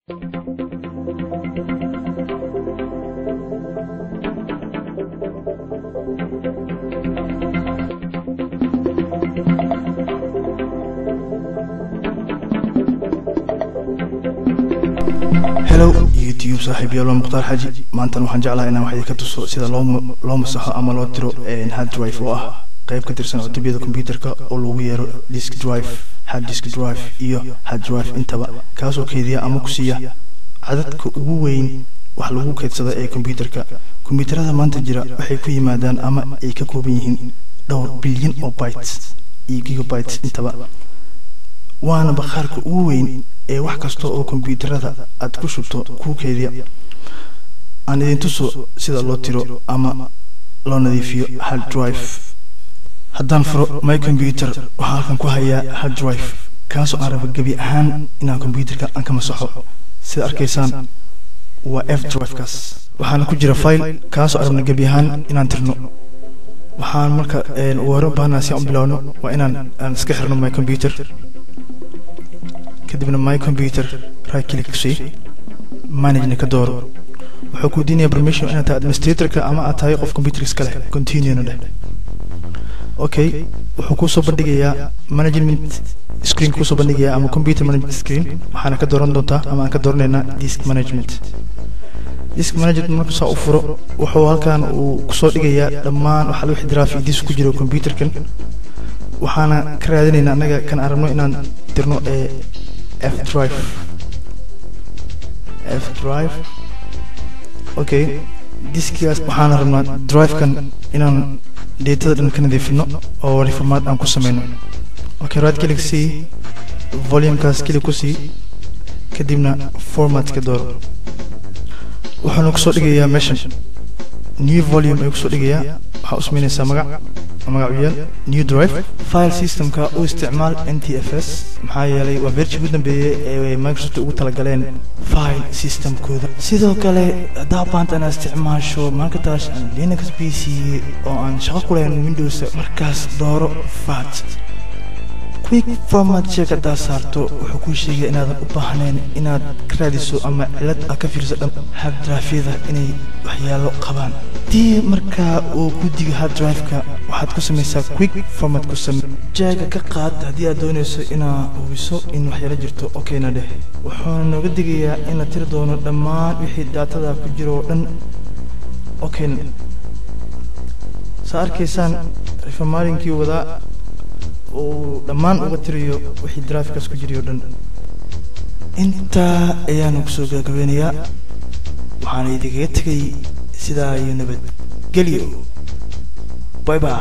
Hello YouTube saaxiibayaal, waa Mukhtaar Xaji. Maantan waxaan jeclahay inaan wax idinka tuso sida loo masaxo ama loo tiro hard drive, oo ah qayb ka tirsan cutubyada computerka oo lagu yeero disk drive, hard disk drive iyo hard drive intaba, kaasoo keydiya ama ku siiya cadadka ugu weyn wax lagu keydsada ee computerka. Computerada maanta jira waxay ku yimaadaan ama ay ka kooban yihiin dhowr bilyan oo bytes iyo gigabytes intaba, waana bakhaarka ugu weyn ee wax kasta oo kombyuutarada aad ku shubto kuu keydiya. Aan idin tuso sida loo tiro ama loo nadiifiyo hard drive. Haddaan furo my computer, waxaan halkan ku hayaa hard drive kaasoo aan rabo gebi ahaan inaan computerka aan ka masaxo. Sida arkaysaan waa F drive-kaas, waxaana ku jira file kaasoo aan rabno gebi ahaan inaan tirno. Waxaan marka ugu hore u baahnaa si aan u bilowno waa inaan aan iska xirno my computer, kadibna my computer right click ku sii, managena ka dooro. Wuxuu ku diinaya permission inaad tahay administratorka ama aad tahay qof computer iska leh. Continue dheh. Okay, wuxuu kusoo bandhigayaa management screen, kusoo bandhigayaa ama computer management screen. Waxaana ka dooran doontaa ama aan ka dooranaynaa disk management. Disk management markuu saa u furo, wuxuu halkan uu kusoo dhigayaa dhammaan waxa wixii drive iyo disk ku jiro computerkan. Waxaana ka raadinaynaa annaga kan aan rabno inaan dirno ee F drive, F drive. Okay, diskigaas waxaana rabnaa drive-kan inaan datada dhan ka nadiifino oo reformat aan ku sameyno. Okay, right click sii, volumekaas click ku sii, kadibna format ka dooro. Wuxuuna kusoo dhigayaa meeshan new volume ayuu kusoo dhigayaa. Waxaa u sameynaysaa magac, magac u yeel new drive. File systemka u isticmaal NTFS, maxaa yeelay waa version ugu dambeeyay ee Microsoft ugu talagaleen file systemkooda. Sidoo kale haddaa baanta inaad isticmaasho Macintosh and Linux PC oo aan shaqo ku lahayn Windows, markaas dooro FAT. Quick format check haddaad saarto, wuxuu kuu sheegaya inaadan u baahnayn inaad ka raadiso ama cilad aad ka fiiriso dhan hard drive-yada inay waxyaalo qabaan. Haddii markaa uu ku digo hard drive-ka, waxaad ku samaysaa quick format ku same, jaaga ka qaad haddii aad doonayso inaad hubiso in waxyaalo jirto. Okayna dheh. Wuxuuna nooga digayaa in la tiri doono dhammaan wixii daatada ku jiro oo dhan. Okayna saa arkaysaan reformattingkii wadaa uu dhammaan uga tiriyo wixii drive-kaas ku jiray oo dhan. Intaa ayaanu kusoo gabagabeynayaa, waxaana idinkaga tegay sidaa iyo nabadgelyo. Bye bye.